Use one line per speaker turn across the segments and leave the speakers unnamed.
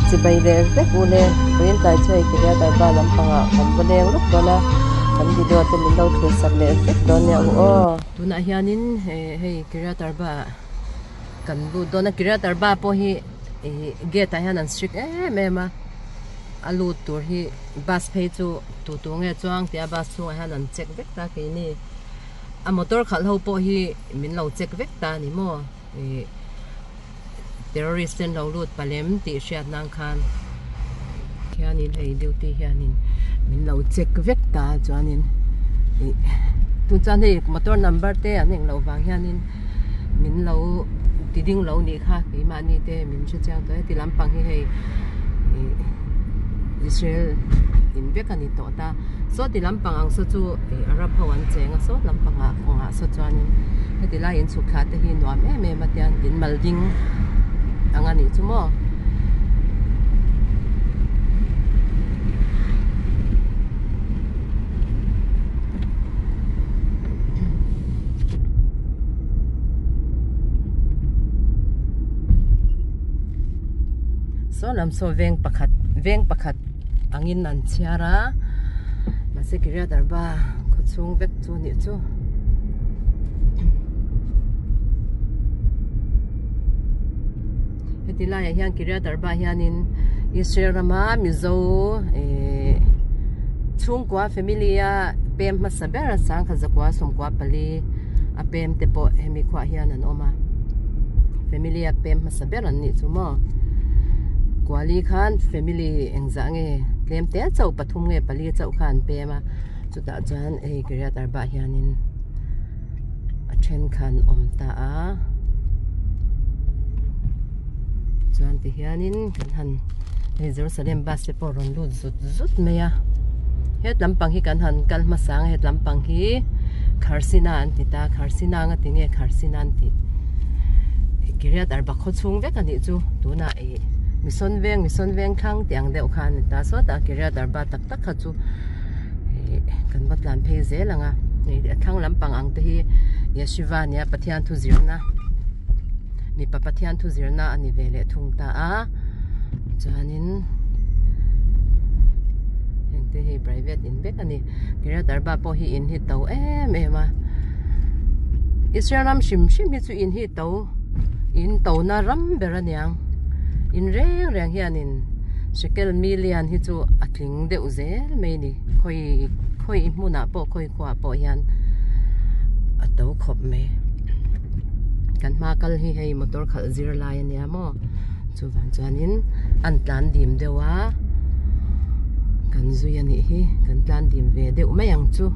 Chibai leh vek u le, vawiin tlai chu hei Kiryat Arba lampangah kan va leng lawk dawn a, kan video te min lo thlir sak leh vek dawn nia u aw.
Tunah hianin hei Kiryat Arba ah kan lut dawn a, Kiryat Arba pawh hi ih gate ah hian an strict em em a, a lut tur hi bus phei chu tu tu nge chuang tia bus chhungah hian an check vek ta keini a motor khalh ho pawh hi min lo check vek ta a ni maw ih terrorist te an lo lut palem tih hriat nan khan khianin hei duty hianin min lo check vek ta chuanin ih tun chuan hei motor number te an eng loh vang hianin min lo ti ding lo nih kha keimahni te min hre chiang tawh e ti lampang hi hei ih Israel in vek a ni tawh ta saw ti lampang ang saw chu ih Arab ho an cheng a saw lampangah kawngah saw chuanin heti lai inchhuk thla te hi nuam em em a tian in mal ding ang a nih chu maw. Saw lam saw veng pakhat veng pakhat angin an chhiar a mahse Kiryat Arba khaw chhung vek chu a nih chu. Heti laiah hian Kiryat Arba hianin Israel rama Mizo eh chhungkua family a pem hmasa ber sangkhat zakua sawmkua pali a pem te pawh hemi khuaah hian an awm a family a pem hmasa ber an nih chu maw kuali khan family engzah nge tlem te chauh pathum nge pali chauh kha an pem a chutah chuan hei Kiryat Arba hianin a then khan awm ta a chuan ti hianin kan han hei Jerusalem bus te pawh rawn lut zut zut mai a het lampang hi kan han kal hmasa ang a het lampang hi Kharsina an ti ta Kharsina anga tinge Kharsina an tih Kiryat Arba khaw chhung vek a nih chu tunah ih Mission veng Mission veng thlang tih ang deuh kha a ni ta sawtah Kiryat Arba tak tak kha chu ih kan va tlan phei zel ang a hei a thlang lampang ang te hi Yeshiva nia Pathian thu zirna mipa Pathian thu zirna a ni ve leh thung ta a chuanin heng te hi private in vek a ni Kiryat Arba pawh hi in hi to em em a Israel ram hrim hrim hi chu in hi to in to na ram ber a niang in reng reng hianin Shekel million hi chu a tling deuh zel mai a ni khawi khawi hmunah pawh khawi khuaah pawh hian a to khawp mai kan hma kal hi hei motor khalh zir lai a nia maw chuvang chuanin an tlan dim deuh a kan zui a nih hi kan tlan dim ve deuh mai ang chu.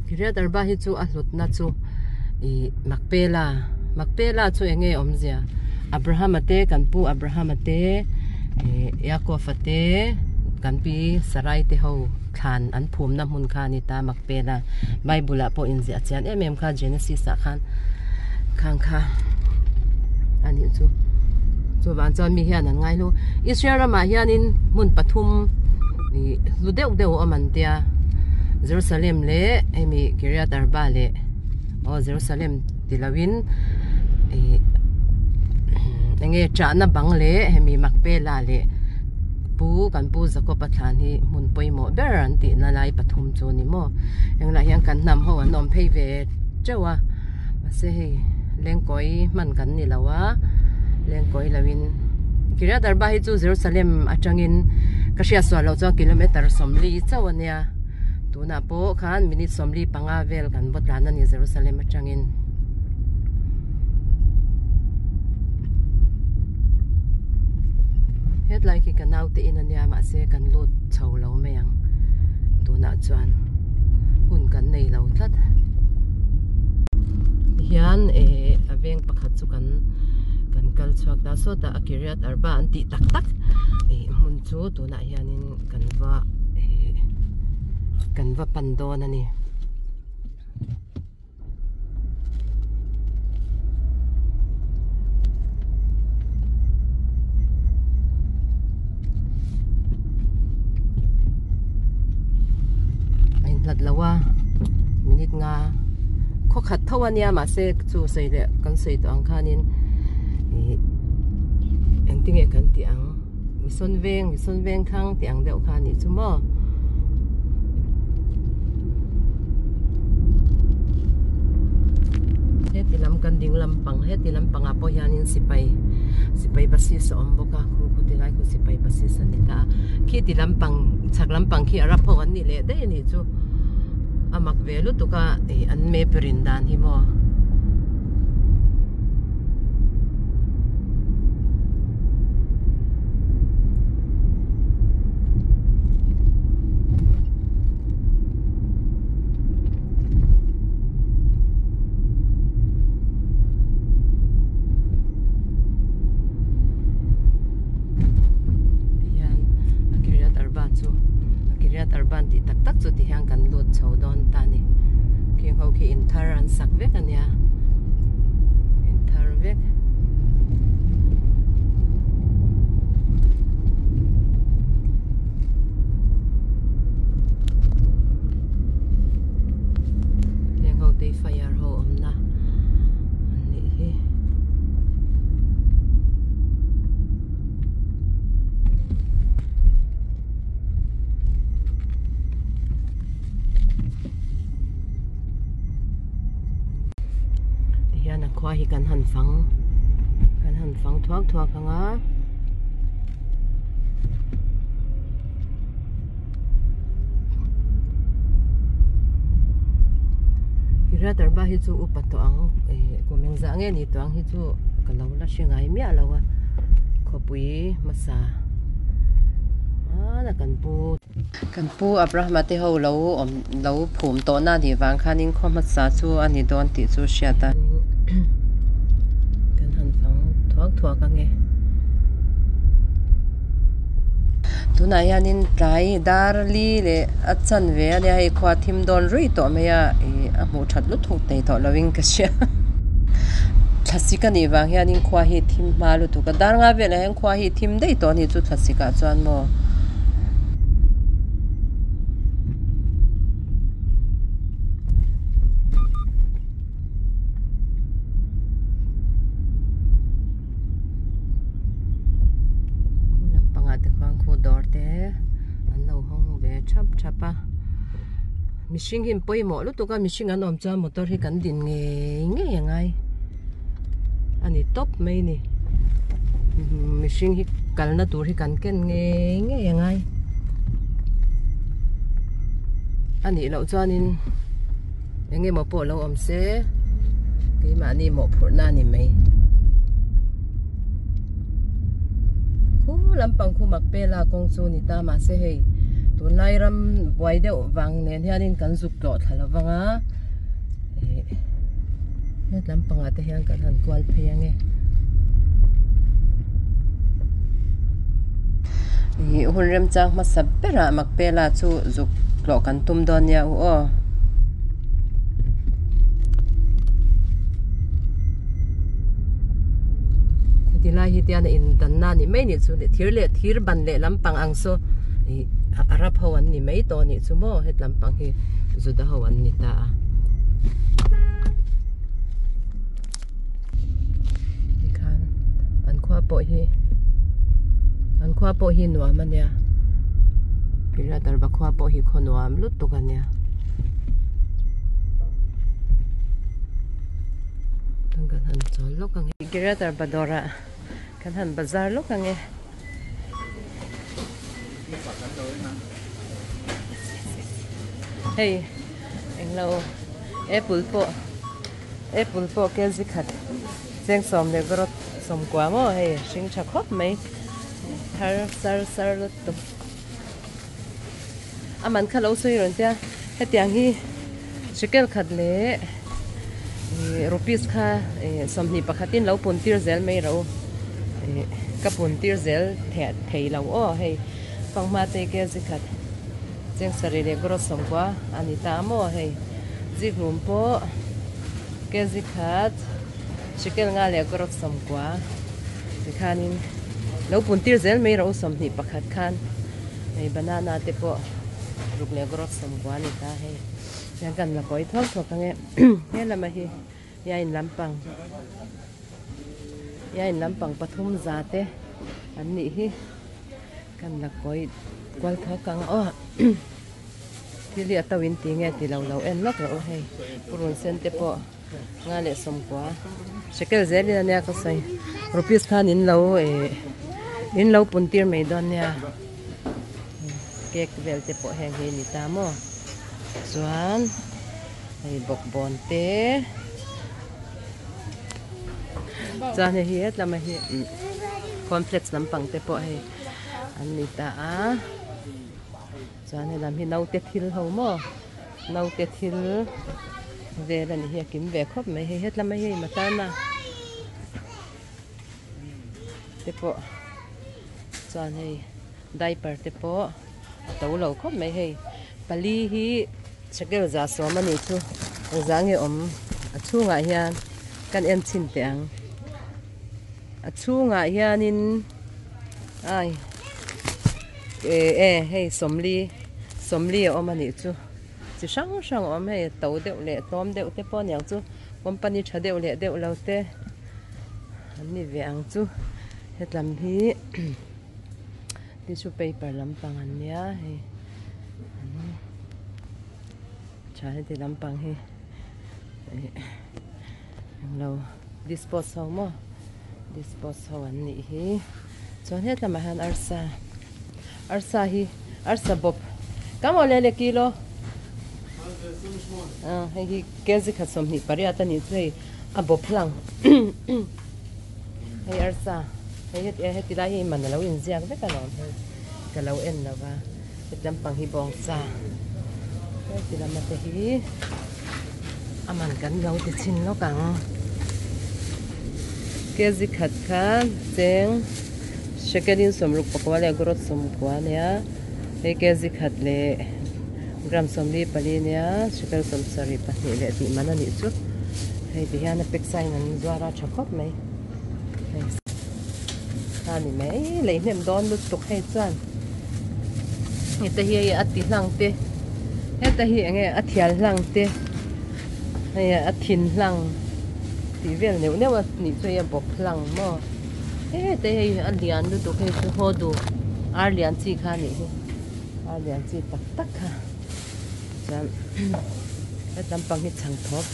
Kiryat Arba hi chu a hlutna chu ih Makpela Makpela chu eng nge awmzia Abrahama te kan pu Abrahama te ih Yaakov-a te kan pi Sarai te ho thlan an phumna hmun kha a ni ta Makpela Bible ah pawh inziah chian em em kha Genesis ah khan khang kha a nih chu chuvang chuan mi hian an ngai hlu Israel ramah hianin hmun pathum ih hlu deuh deuh a awm an tia Jerusalem leh hemi Kiryat Arba leh aw Jerusalem ti loin ih eng nge chahna bang leh hemi Makpela leh pu kan pu Jacob a thlan hi hmun pawimawh ber an tih na lai pathum chu a ni maw englah hian kan hnam ho an awm phei ve teuh a mahse hei lengkawi hman kan ni lo a lengkawi lo in Kiryat Arba hi chu Jerusalem atangin ka hriat sual loh chuan kilometer sawmli chauh a nia tunah pawh khan minute sawmli panga vel kan va tlan a ni Jerusalem atangin. Hetlai khi ka naute in ania mahse kan lut chho lo mai ang tunah chuan hun kan nei lo tlat tihian eh a veng pakhat chu kan kan kal chhuak ta sawtah a Kiryat Arba an tih tak tak ih hmun chu tunah hianin kan va ih kan va pan dawn a ni. hlat lo a minute nga khaw khat tho a nia mahse chu sawi leh kan sawi tawh ang khanin ih engtinge kan tih ang misawn veng misawn veng thlang tih ang deuh kha a nih chu maw. Heti lam kan ding lampang heti lampangah pawh hianin sipai sipai basis a awm bawk a khu khu ti lai khu sipai basis a ni ta a khiti lampang chhak lampang khi arab ho an nih leh daih a nih chu a mak ve lutuk a ih an map rin dan hi maw. Tihian a Kiryat Arba chu a Kiryat Arba an tih tak tak chu tihian kan lut chho dawn ta a ni. Khing ho khi in thar an sak vek a nia in thar vek. Heng ho te hi fire ho awmna an nih hi. Tihian a khua hi kan han fang kan han fang thuak thuak ang a. Kiryat Arba hi chu upa tawh ang eh kum engzah nge ni tawh ang hi chu ka lo la hre ngai miah lo a khawpui hmasa hmana kan pu. Kan pu Abrahama te ho lo awm lo phum tawh na nih vang khanin khaw hmasa chu a ni dawn tih chu hriat a. Kan han fang thuak thuak ang e. Tunah hianin tlai dar li leh a chan ve a nia hei khua thim dawn ruih tawh mai a ih a hmuh that lutuk thei tawh lovin ka hria. Thlasik a nih vang hianin khua hi thim hma lutuk a dar nga velah hian khua hi thim daih tawh a ni chu thlasik ah chuan maw. Khu lampangah te khuan khu dawr te an lo hawng ve thap thap a mihring hi pawimawh lutuk a mihring an awm chuan motor hi kan din ngei ngei a ngai a ni tawp mai a ni mihring hi kalna tur hi kan ken ngei ngei a ngai a nih loh chuanin eng emaw pawh lo awm se keimahni mawhphurhna a ni mai khu lampang khu Makpela kawng chu ni ta mahse hei tunlai ram buai deuh vang nen hianin kan zuk tlawh thla lo vang a. Ih het lampangah te hian kan han kual phei ange ih hun remchang hmasa berah Makpela chu zuk tlawh kan tum dawn nia u aw. Tilai hi tian a indanna a ni mai nih chu le thir leh thir ban leh lampang ang saw ih Arab ho an ni mai tawh a nih chu maw het lampang hi. Juda ho an ni ta a. Tikhan an khua pawh hi an khua pawh hi nuam a nia. Kiryat Arba khua pawh hi khaw nuam lutuk a nia. Kan kan han chawl lawk ang e. Kiryat Arba dawrah kan han bazar lawk ang e. Hei englo apple pawh apple pawh kg khat cheng sawm leh rawt sawmkua maw hei hring tha khawp mai thar sar sar lutuk a man kha lo sawi rawn tia hetiang hi shekel khat leh ih rupees kha ih sawmhnih pakhatin lo pun tir zel mai rawh u ih ka pun tir zel thei lo aw hei. Fanghma te kg khat cheng sarih leh gawrawt sawmkua a ni ta maw hei zikhlum pawh kg khat shekel nga leh gawrawt sawmkua tikhanin lo pun tir zel mai rawh u 21 khan hei banana te pawh. Ruk leh growth sawmkua a ni ta hei. Tiang kan la kawi thuak thuak ang e. He lama hi yain lampang yain lampang pathum za te an nih hi. Kan la kawi kual thuak ang aw. Thil hi a to in ti nge ti lo lo en lawk rawh u hei. Purun sen te pawh nga leh sawmkua shekel zel in ania ka sawi. Rupees khan in lo eh in lo pun tir mai dawn nia. Cake vel te pawh heng hi a ni ta maw. Chuan hei bawkbawn te chuan hei hi hetlama hi complex lampang te pawh hei an ni ta a. Chuan helam hi naute thil ho maw naute thil vel a ni hi a kim ve khawp mai hei hetlama hi hei matana te pawh chuan hei diaper te pawh a to lo khawp mai hei pali hi shekel za sawm a nih chu engzah nge awm a chhungah hian kan en chhin teh ang a chhungah hianin ai. Eh eh hei sawmli sawmli a awm a nih chu chi hrang hrang a awm hei to deuh leh tlawm deuh te pawh aniang chu company tha deuh leh deuh lo te an ni ve ang chu hetlam hi tissue paper lampang an nia hei tha heti lampang hi eh englo dispose ho maw dispose ho an nih hi. Chuan hetlamah hian arsa arsa hi arsa bawp kam aw le le kilo ah hei hi kg khat sawmhnih pariat a nih chu hei a bawp hlang hei arsa hei heti heti lai hi man a lo inziak vek alawm hei ka lo en lo va heti lampang hi bawngsa heti lama te hi a man kan lo ti chhin lawk ang kg khat kha cheng shekel in sawmruk pakua leh growth sawmkua a nia hei kg khat leh gram sawmli pali a nia shekel sawmsarih pahnih leh tih man a nih chu hei ti hian a pack sa in an zuar a tha khawp mai hei a ni mai lei hnem dawn lutuk hei chuan heta hi hei a ti hlang te heta hi eng nge a thial hlang te hei a thin hlang tih vel neuh neuh a nih chu hei a bawp hlang maw heta hi hei a lian lutuk hei chu haw duh ar lian chi kha a nih hi ar lian chi tak tak kha chuan he lampang hi chhang thawp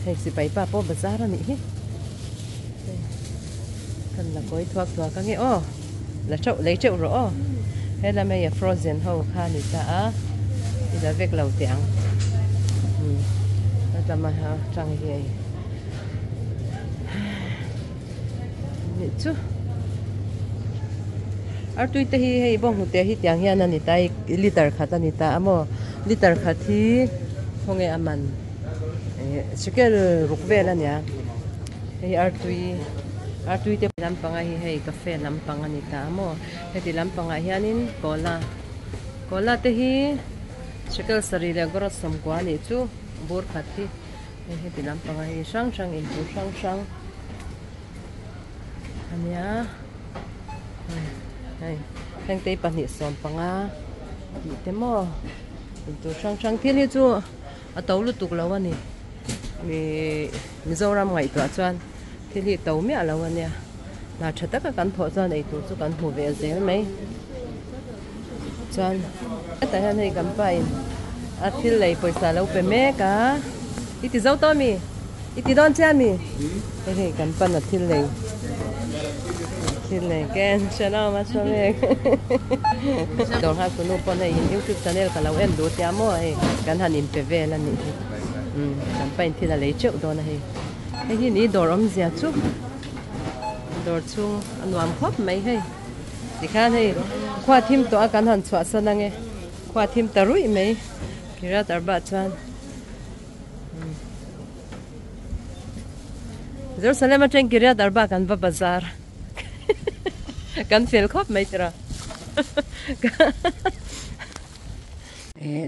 hei sipai pa pawh bazar a nih hi kan la kawi thuak thuak ange aw la teuh lei teuh rawh aw helam hei a frozen ho kha a ni ta a i la vek lo teh ang umm hetlama tang hi hei nih chu artui te hi hei bawnghnute hi tiang hian a ni ta a liter khat a ni ta a maw liter khat hi khawnge a man eh shekel ruk vel a nia hei artui artui te lampanga hi hei cafe lampang a ni ta a maw heti lampangah hianin cola cola te hi shekel sarih leh gawrawt sawmkua a nih chu bur khat hi. Hei heti lampang ah hei hrang hrang intur hrang hrang a nia hei hengte hi 2 pahnih tih te maw intur hrang hrang thil hi chu a to lutuk lo a ni ih Mizoram ngaihtuah chuan thil hi to miah lo a nia hna tha taka kan thawh chuan eitur chu kan hmu ve zel mai chuan hetah hian hei kan pa in a thil lei pawisa lo pe mek a i ti zo tawh ami i ti dawn chiah ami hei hei kan pan a thil lei thil lei ken shalom a shalom dawr nghal tunu pawn hei in youtube channel ka lo en duh tia maw hei kan han in pe vel a nih hi umm kan pa in thil a lei teuh dawn a hei hei hi ni dawr awmzia chu dawr chhung a nuam khawp mai hei. Tikhian hei khua thim tawh a kan han chhuahsan ange khua thim ta ruih mai Kiryat Arba chuan Jerusalem atang Kiryat Arba kan va bazar kan fel khawp mai tira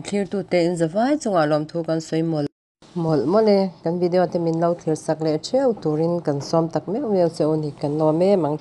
Thirtute in zavai chungah lawmthu kan sawi mawlh. Mawlh mawlh e, kan video te min lo thlir sak leh theuh turin kan sawm tak meuh meuh che u ni, kan lawm em ang.